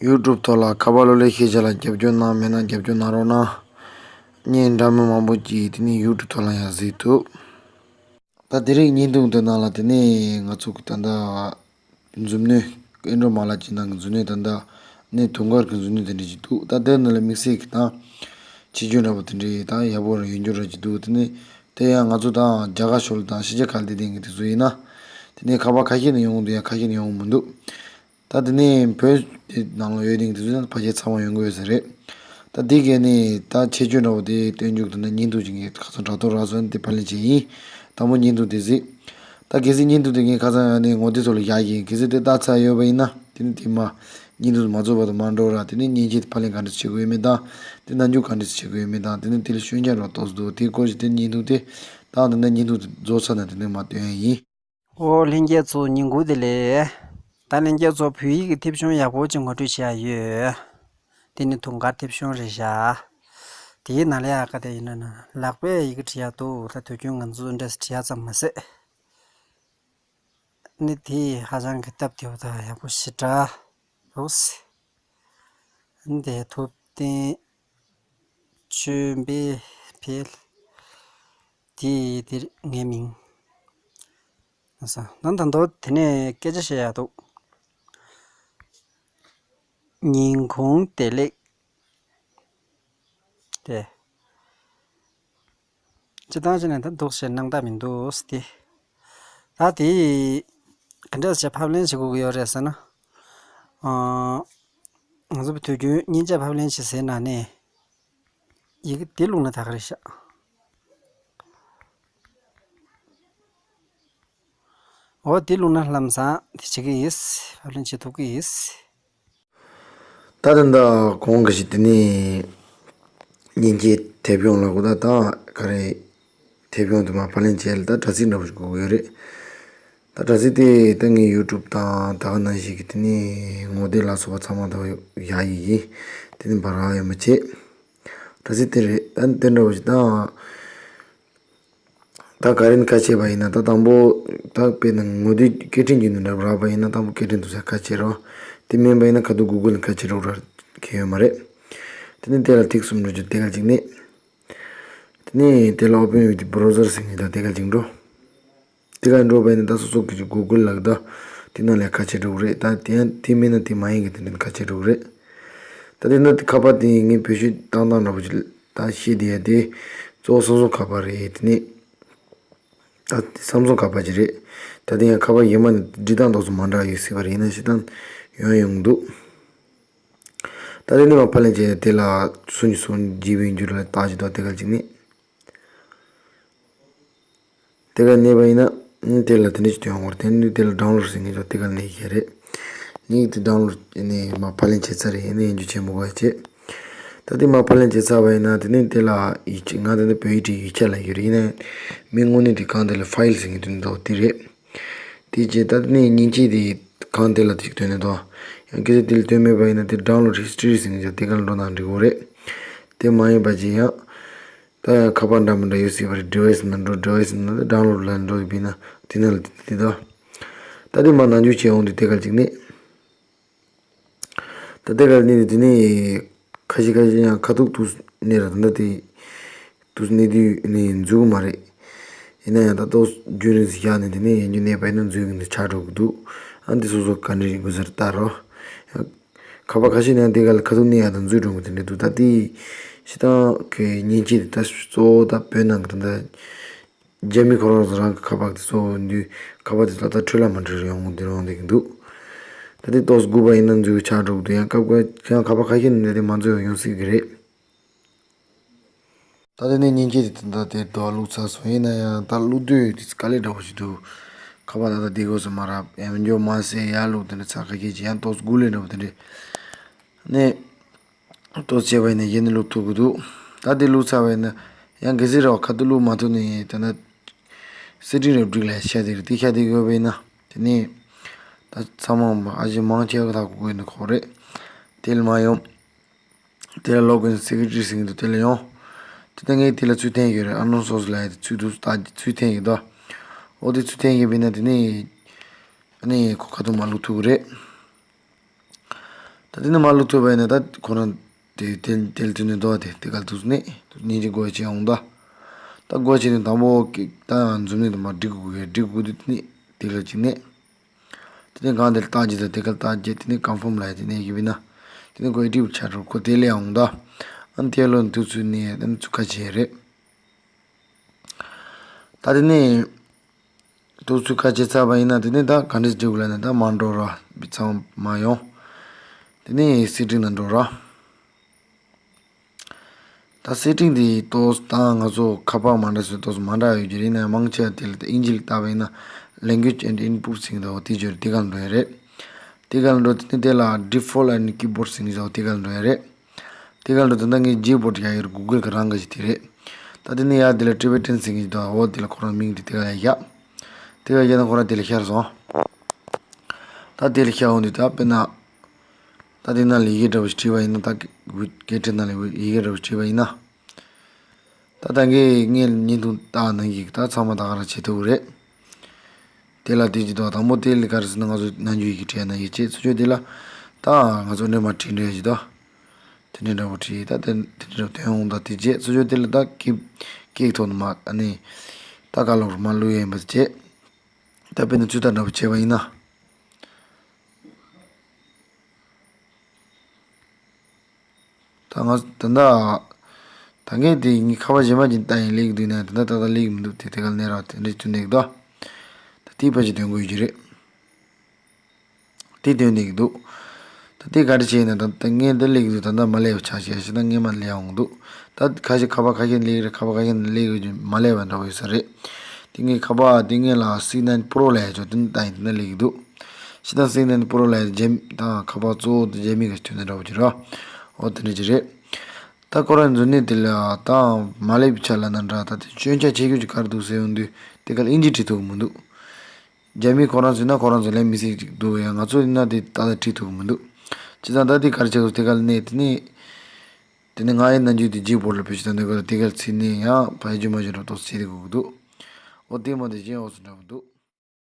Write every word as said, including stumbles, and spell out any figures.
ཡུ་ཊུབ་ཐོག་ལ་ཁ་པར་གློག་ཀླད་ཤེས་བྱ་ལ་རྒྱབ་སྐྱོར་གནང་མེད་ན་རྒྱབ་སྐྱོར་གནང་རོགས་གནང་། བརྙན་འདྲ་མིན་མང་པོ་ཅིག་དེ་ནས་ཡུ་ཊུབ་ཐོག་ལ་ཡང་གཟིགས་ཐུབ། ད་དེ་རིང་བརྙན་ཐུང་འདི་ནང་ལ་དེ་ནས་ང་ཚོ་གི་ད་ལྟ་མཛུབ་གནོན་ཨེན་ཌོ་མ་ལ་ཅིག་ནང་གི་མཛུབ་གནོན་ད་ལྟ་ནས་དུང་དཀར་གྱི་མཛུབ་གནོན་དེ་འདྲ་ཅིག་འདུག་ད་དེ་ནང་ལ་དམིགས་བསལ་གྱི་དང་ཆེ་ཆུང་འདྲ་པོ་དེ་འདྲའི་ད་ཡག་པོ་ར་ཡོད་རྒྱུ་ར་ཅིག་འདུག་དེ་ནས་དེ་ཡང་ང་ཚོ་དང་རྒྱ་གར་ཕྱོགས་ལ་དང་ཕྱི་རྒྱལ་ཁག་ལ་དེ་དེང་གི་དེ་ཚོ་ཡིན་ན་དེ་ནས་ཁ་པར་ཁ་ཤས་ནས་ཡོང་འདུག་ཡང་ཁ་ཤས་ནས་ཡོང་མི་འདུག་ད་དེ་ནས་བོད་དེ་ནང་ལ་ཡོད་དེང་དེ་ཚོ་ཕལ་ཆེར་ཚང་མ་ཡོང་གི་ཡོད་ས་རེད། ད་དེ་གས་ནས་ད་ཆེ་ཆུང་འདྲ་པོ་དེ་སྟོན་རྒྱུ་དེ་འདྲ་བརྙན་ཐུང་ཅིག་གི་ཁ་སང་དྲ་ཐོག་རག་སོང་དེ་ཕབ་ལེན་བྱས་ཡིན། དང་པོ་བརྙན་ཐུང་དེ་གཟིགས། ད་གལ་སྲིད་བརྙན་ཐུང་དེ་ངས་ཁ་སང་ཡང་ནས་ངོ་དེབ་ཐོག་ལ་བཞག་གི་ཡིན། གལ་སྲིད་དེ་ལྟ་ཚར་ཡོད་པ་ཡིན་ན་དེ་ནི་དེ་མ་བརྙན་ཐུང་མ་རྫོགས་བར་དུ་མ་འགྲོ་ར། དེ་ནི་མཉེན་ཆས་དེ་ཕབ་ལེན་ག་འདྲ་བྱེད་དགོས་ཡོད་མེད་དང་དེ་ནང་འཇུག་ག་འདྲ་བྱེད་དགོས་ཡོད་མེད་དང་དེ་ནི་དེ་ལ་ཤོད་འཇགས་ར་ཏོག་ཙམ་འདུག་དེ་སྐོར་ཞིག་དེ་བརྙན་ཐུང་དེ་དང་དེ་ནི་བརྙན་ཐུང་དེ་རྫོགས་ཚར་ན་དེ་ནི་མ་སྟོན་ཡ་ཡིན། ཨོ་ལྷན་རྒྱས་ཚོ་ཉིན་གུང་བདེ་ལེགས། ད་ལྷན་རྒྱས་ཚོ་བོད་ཡིག་གི་མཐེབ་གཞོང་ཡག་པོ་ཅིག་ངོ་སྤྲོད་བྱེད་ཡ་ཡོད། དེ་ནི་དུང་དཀར་མཐེབ་གཞོང་རེད་བཞག་དེའི་ནང་ལ་ཡག་ག་དེ་ཡིན་ན་ན་ལག་པས་ཡི་གེ་བྲིས་ཡ་འདུག་ད་དུས་རྒྱུན་ང་ཚོ་འདྲ་སེ་བྲིས་ཡ་ཙམ་མ་ཟད། ནི་དེ་ཧ་ཅང་གི་སྟབས་བདེ་བོ་དང་ཡག་པོ་ཞེ་དྲག་འདུག་སེ། འདི་ཐུབ་བསྟན་ཆོས་འཕེལ་འཕེལ། དེ་དེར་ངའི་མིང་། ཨ་ས་ནང་ད་མདོ་དེ་ནས་སྐད་ཆ་བཤད་ཡག་འདུག་ཉིན་གུང་བདེ་ལེགས། དེ། སྤྱི་བཏང་བྱས་ནས་ད་འདུག་ཞེས་སྣང་དག་མི་འདུག་སྟེ། ད་དེ་ག་འདྲ་བྱས་ཕབ་ལེན་བྱེད་དགོས་ཀྱི་ཡོད་རེད་ཟེར་ན། ཨ། ང་ཚོ་བོད་དུས་རྒྱུན་མཉེན་ཆས་ཕབ་ལེན་བྱེད་སའི་ནང་ནས་ཡི་གེ་དེ་བླུགས་ན་ད་ག་རེད་ཤག་འོ་དེ་བླུགས་ན་ལམ་སང་དེ་བྱེད་ཀྱི་ཡིན། ཕབ་ལེན་བྱེད་ཐུབ་ཀྱི་ཡིན། ད་ད་ལྟ་གོང་གི་ཞིག་དེ་ནི་མཉེན་ཆས་མཐེབ་གཞོང་ལ་གོ་ད་ད་ག་རེ་མཐེབ་གཞོང་དུ་མ་ཕབ་ལེན་བྱས་ལ་ད་དྲ་ཚིགས་འདྲ་པོ་ཞིག་དགོས་ཀྱི་ཡོད་རེད། ད་དྲ་ཚིགས་དེ་ད་ངའི་ཡུ་ཊུབ་དང་ད་ག་ནང་བཞིན་གྱི་དེ་ནི་ངོ་དེབ་ལ་སོགས་པ་ཚང་མ་ད་བཞག་ཡི་ཡིན། དེ་ནི་འབའ་རག་ཡོད་མ་བྱེད། དྲ་ཚིགས་དེ་རེད། ད་དེ་འདྲ་པོ་ཞིག་ད། ད་ག་རེ་ནས་ཁ་ཕྱེ་བ་ཡིན་ན་ད་དང་པོ་ད་དཔེར་ན་ངོ་དེབ་སྐད་འཕྲིན་གྱི་ནང་འདྲ་པོ་རག་པ་ཡིན་ན་དང་པོ་སྐད་འཕྲིན་དུ་ས་ཁ་ཕྱེ་རོགས། དེ་མིན་པ་ཡིན་ན་ཁ་ཐུག་གུ་གུལ་ལ་ཁ་ཕྱེ་རོགས་ར་ཁེལ་ཡོད་མ་རེད། དེ་ནས་དེ་ལ་ཐིག་གསུམ་འགྲོ་རྒྱུ་དེ་ག་ཅིག་ནི། དེ་ནས་དེ་ལ་ཨོ་པན་ཡོད་དེ་བྷ་རོ་ཛར་ཟེར་ངེས་ད་དེ་ག་ཅིག་འགྲོ། དེ་ག་འགྲོ་བ་ཡིན་ན་ད་སོ་སོ་གི་གུ་གུལ་ལ་ད་དེ་ནང་ལ་ཁ་ཕྱེ་འགྲོ་གི་རེད། ད་དེ་ཡང་དེ་མིན་ན་དེ་མ་ཡིན་གི་དེ་འདྲ་ཁ་ཕྱེ་འགྲོ་གི་རེད། ད་དེ་ན་དེ་ཁ་པར་དེ་ངས་བེད་སྤྱོད་བཏང་སྟངས་འདྲ་པོ་ཅིག་ད་ཤེས་བསྡད་ཡ་དེ་གཙོ་བོ་སམ་སུང་ཁ་པར་རེད། དེ་ནས་ད་དེ་སམ་སུང་ཁ་པར་ཅིག་རེད། ད་དེ་ཡང་ཁ་པར་གཞན་མ་ནས་འབྲི་སྟངས་ཏོག་ཙམ་མ་འདྲ་ཡོད་སྲིད་པ་རེད། ཡིན་ན་ཤི་སྟངས་ཡོང་ཡོང་འདུག་ད་དེ་ནས་མ་ཕབ་ལེན་བྱས་དེ་ལ་སུན་གྱི་སུན་ཇི་བི་འགྱུར་ལ་བཏགས་ཀྱི་འདུག་དེ་ག་ཅིག་ནི། དེ་ག་གནས་པ་ཡིན་ན་དེ་ལ་དེ་འདྲ་ཞིག་ཐོན་ཡོང་བར་དེ་ནི་དེ་ལ་ཌའུན་ལོཌ་ཟེར་ངེས་ཀྱང་དེ་ག་གནས་ཀྱི་རེད། ངས་དེ་ཌའུན་ལོཌ་ནས་མ་ཕབ་ལེན་བྱས་ཚར་རེད། ཡིན་ནའི་ཡིན་རྒྱུ་བྱེད་མི་དགོས་བྱས། ད་དེ་མ་ཕབ་ལེན་བྱས་ཚར་བ་ཡིན་ན་དེ་ནས་དེ་ལ་ཡིག་ཆ་ང་དེ་ནི་བོད་ཡིག་བྲིས་ཡིག་ཆ་ལ་ཡོད་རེད། ཡིན་ནའི་མི་དངོས་གནས་དེ་གང་དེ་ལ་ཕའིལ་ཟེར་ངེས་དོན་དག་དེ་རེད། དེ་རྗེས་ད་དེ་ནས་མཉེན་ཆས་དེ་གང་དེ་ལ་དེ་ཞིག་ཐོན་ནས་དོ། ཡང་གལ་སྲིད་དེ་ལ་ཐོན་མེད་པ་ཡིན་ན་དེ་ཌའུན་ལོཌ་ཧི་སི་ཊོ་རི་ཟེར་ངེས་ཀྱང་དེ་ག་ལ་འགྲོ་ན་འགྲིག་གི་རེད། དེ་མ་ཡིན་པ་ཅིག་ཡང་། ད་ཡང་ཁ་པར་འདྲ་མི་འདྲ་ཡོད་སྲིད་པ་རེད། ཌི་ཝའི་སི་ནང་འགྲོ། ཌི་ཝའི་སི་ནང་ད་ཌའུན་ལོཌ་ལ་འགྲོ་ཡོད་པས་ན་དེ་ནང་ལ་དེ་དེ་དོ། ད་དེ་མ་ནང་འཇུག་བྱས་འོང་དུས་དེ་ག་ཅིག་ནི། ད་དེ་ག་ནི་དེ་ནི་ཁ་ཤས་ཁ་ཤས་ཡང་ཁ་ཐུག་ཏུ་གནས་ར་ད་ད་དེ་ཏུ་གནས་དུས་ནི་འཛུལ་གི་མ་རེད། ཡིན་ན་ཡང་ད་ཏོག་རྒྱུན་རིང་བཞག་ནས་དེ་ནས་ཡིན་རྒྱུ་གནས་པ་ཡིན་ན་འཛུལ་གི་ནི་ཆགས་འགྲོ་གི་འདུག་ཨ་འདི་སོ་སོ་ག་འདྲ་ཡིན་དགོས་ཟེར་ལྟ་རོགས། ཁ་པར་ཁ་ཤས་ནས་དེ་ག་ལ་ཁ་ཐུག་གནས་ཡག་དང་འཛུལ་འགྲོ་གི་དེ་འདྲ་འདུག་ད་དེ་ཤི་ཐང་གི་མཉེན་ཆས་དེ་ད་གཙོ་བོ་ད་བོད་ནང་གི་ད་ད་རྒྱ་མི་ཁོ་རང་རང་གི་ཁ་པར་དེ་གཙོ་བོ་འདུས་ཁ་པར་དེ་ད་ད་འཕྲོད་ལ་མ་འགྲིག་རེ་ཡོང་གི་འདི་རང་འདི་གི་འདུག་ད་དེ་ཏོག་སྒུག་པ་ཡིན་ན་འཛུལ་ཆགས་འགྲོ་གི་འདུག་ཡང་སྐབས་ཀ་ཡང་ཁ་པར་ཁ་ཤས་ནས་དེ་མ་འཛུལ་ཡང་ཡོང་སྲིད་གི་རེད། ད་དེ་ནས་མཉེན་ཆས་དེ་ད་དེ་དོ་བླུགས་ཚར་སོང་། ཡིན་ན་ཡང་ད་བླུགས་དུས་དེ་དཀའ་ལས་འདྲ་པོ་ཞིག་འདུག་ཁ་པར་ད་ད་དེ་གོ་སོང་མ་རབ་ཡང་མི་འཇོག་མ་ཟེར་ཡར་བླུགས་དེ་འདྲ་ཚར་ཁ་ཤས་ཀྱི་ཡང་ཏོག་སྒུག་ལས་འདྲ་པོ་དེ་འདྲ་ནས། ལྟོ་བྱས་པ་ཡིན་ན་གཞི་ནས་བླུགས་ཐུབ་ཀྱི་འདུག་ད་དེ་བླུགས་ཚར་བ་ཡིན་ན་ཡང་གལ་སྲིད་ར་བ་ཁ་ཐུག་བླུགས་མ་ཐུབ་ནས་ད་ནི་སི་ཌི་རབ་སྒྲིག་ལ་ཤ་དེ་རེད། དེ་ཤ་དེ་ཡོད་པ་ཡིན་ན་དེ་ནས་ད་ཚང་མ་ཨ་ཅེ་མང་ཆེ་བ་ད་གོ་དགོས་ནི་ཁོ་རེད། དེ་ལ་མ་ཡོང་། དེ་ལ་ལོག་གིན་སི་ཀི་རི་ཊི་ཟིན་གྱི་འདུག་དེ་ལ་ཡོང་། དེ་ད་ངས་དེ་ལ་ཚུར་འཐེན་ཡོད་རེད། ཨ་ནོན་སོ་སི་ལ་ཡ་དེ་ཚུར་འདུག་ད་ཚུར་འཐེན་ཡོད་དོ། འོ་དེ་ཚུར་འཐེན་ཡོད་པ་ཡིན་ན་དེ་ནས་ཨ་ནི་ཁོ་ཁ་ཐུག་མ་བླུགས་ཐུབ་ཀྱི་རེད། ད་དེ་ནས་མར་བླུགས་ཐུབ་པ་ཡིན་ན་ད་ཁོ་རང་དེ་དེ་དེ་དུས་ནས་འདུག་བ། དེ་དེ་ག་ལ་འདུག་ནས་སྙིང་རྗེ་དགོད་བྱས་འོང་ད། ད་དགོད་བྱས་ནས་དང་པོ་ཀི་ད་འཛུམ་ནས་དུ་མ་འགྲིག་དགོས་གི་འགྲིག་དགོས་དུས་ནས་དེ་ག་ལ་ཅིག་ནས། དེ་ནས་གང་དེ་ལ་བཏགས་རྗེས་དང་དེ་ག་ལ་བཏགས་རྗེས་དེ་ནས་ཀོན་ཕོམ་ལ་ཡ་དེ་ནས་ཡི་བི་ན། དེ་ནས་ཁོ་ཨེ་ཀྲིབ་ཆགས་འགྲོ་ཁོ་དེ་ལས་འོང་ད། ཨ་ནི་དེ་ལོ་འདུག་ཚུལ་ནས་ཨ་ནི་ཚུགས་ཁ་ཆེ་རེད། ད་དེ་ནས། དུས་ཚོད་ཁ་ཕྱེ་ཚར་བ་ཡིན་ན་དེ་ནས་ད་ག་འདྲས་འགྲིག་དགོས་ལབ་ན་ད་མར་འགྲོ་ར་བི་ཚང་མ་ཡོང་། དེ་ནས་སེ་ཊིང་ནང་འགྲོ་ར། ད་སེ་ཊིང་དེ་ཏོག་ཙམ་ད་ང་ཚོ་ཁ་པར་མ་འདྲ་བའི་ཏོག་ཙམ་མ་འདྲ་ཡོད་ཀྱི་རེད། ན་མང་ཆེ་བ་དེ་ལ་ད་ཨིན་ཇི་ལ་བཏགས་པ་ཡིན་ན་language and input ཟེར་གྱི་འདུག་དེ་བརྗོད་དེ་ག་ལ་འགྲོ་ཡ་རེད། དེ་ག་ལ་འགྲོ་དེ་ནས་དེ་ལ་default and keyboard ཟེར་གྱི་འདུག་དེ་ག་ལ་འགྲོ་ཡ་རེད། དེ་ག་ལ་འགྲོ་དེ་འདྲ་ངའི་Gboard ཡག་ཡོད་རེད། Google གི་རང་གི་ཞིག་དེ་རེད། ད་དེ་ནས་ཡར་དེ་ལ་Tibetan ཟེར་གྱི་འདུག་འོ་དེ་ལ་ཁོ་རང་མིང་དེ་དེ་ག་ཡར་བཞག་དེ་ག་ཡར་ན་ཁོ་རང་དེ་ལ་ཤར་སོང་། ད་དེ་ལ་ཤར་འོང་དུས་ད་དཔེར་ན། ད་དེ་ནང་ལ་ཡི་གེ་འདྲ་པོ་ཞིག་བྲིས་པ་ཡིན་ན་ད་སྐད་འཕྲིན་ནང་ལ་ཡི་གེ་འདྲ་པོ་ཞིག་བྲིས་པ་ཡིན་ན། ད་ད་གིན་ངས་བརྙན་ཐུང་བཏང་ནང་གི་ད་ཚང་མ་ད་ག་རང་བྱེད་ཐུབ་ཀྱི་རེད། དེ་ལ་དེ་ཅི་ད་དང་པོ་དེ་ལ་ག་རེ་ཟེར་ན་ང་ཚོ་ནམ་རྒྱུན་ཡི་གེ་བྲིས་ན་ཡི་གེ་བྱེད་ཚུལ་ཆོས་དེ་ལ་ད་ང་ཚོ་འདྲེ་མ་བྲིས་འདྲེ་ཞིག་ད། དེ་འདྲ་འདྲ་པོ་བྲིས་ད་དེ་དེ་འདྲ་དོན་འོང་ད་དེ་རྗེས་ཚུལ་ཆོས་དེ་ལ་ད་ཀིབ་ཀིག་ཐོག་ནས་མ་ཨ་ནི་ད་ག་ལོག་མ་བླུག་ཡིན་པ་བྱེད། ད་དཔེར་ན་ཚུལ་ལྟར་འདྲ་པོ་བྱས་པ་ཡིན་ན། ད་ང་ད་ད་ད་ངས་དེ་ངའི་ཁ་པར་གཞན་པ་ཅིག་བལྟས་ཡིན་ལེགས་འདུག་ན་ད་ད་ད་ད་ལེགས་མི་འདུག་དེ་དེ་ག་ལ་གནས་ར་དེ་འདྲ་བྱུང་འདུག་ད། ད་དེ་ཕལ་ཆེར་དོན་དགོས་ཀྱི་རེད། དེ་དོན་འདུག་འདུག་ད་དེ་ག་འདྲ་བྱས་ན་ད་ད་ངས་འདི་ལེགས་འདུག་ད་ད་མ་ལེགས་པ་ཆགས་ཤག་ཤི་ད་ངས་མ་ལེགས་འོང་འདུག་ད་ཁ་ཤས་ཁ་པར་ཁ་ཤས་ལེགས་རེད། ཁ་པར་ཁ་ཤས་ལེགས་ཡོད་ཀྱི་མ་ལེགས་པ་འདྲ་པོ་ཡོད་ས་རེད། དེ་ངས་ཁ་པར་དེ་ངས་ལ་སིག་ནན་པོ་རོ་ལ་ཡ་ཆོག་དེ་ནི་ད་ཡིན་དེ་ན་ལེགས་འདུག་ཤི་ད་སིག་ནན་པོ་རོ་ལ་ཡ་རྗེས་ད་ཁ་པར་གཙོ་བོ་དེ་རྗེས་མི་ག་ཐོན་ནས་འདྲ་པོ་ཅིག་ར། འོ་དེ་འདྲ་ཅིག་རེད། ད་ཁོ་རང་འཛུལ་ནས་དེ་ལ་ད་མ་ལེགས་པ་ཆགས་ལབ་ན་འདྲ། ད་དེ་སྐྱོན་ཆ་ཆེ་ཤོས་ཅིག་ག་རེ་འདུག་ཟེར་ཡོང་དུས་དེ་ག་ལ་ཨིན་ཇི་བྲིས་ཐུབ་ཀྱི་མི་འདུག་རྒྱ་མི་ཁོ་རང་ཚོ་ཡིན་ན་ཁོ་རང་ཚོ་ལས་མི་སྲིད་ཅིག་འདུག་ཡ། ང་ཚོ་ཡིན་ན་དེ་ཏག་ཏག་བྲིས་ཐུབ་ཀྱི་མི་འདུག་བྱས་ཙང་ད་དེ་ག་རེ་བྱེད་དགོས་དེ་ག་ལ་གནས་དེ་ནས། དེ་ནས་ང་ཡི་ནམ་རྒྱུན་དེ་ཇི་བོར་ལ་བེད་སྤྱོད་བཏང་དུས་ག་ལ་དེ་ག་ལ་ཚིག་ནས་ཡང་ཕ་ཡི་ཇུ་མ་ཇུ་འདྲ་ཏོག་ཙམ་བྱེད་དེ་དགོས་ཀྱི་འདུག་འོ་དེ་མ་དེ་གཞན་འོ་ཙམ་འདྲ་པོ་འདུག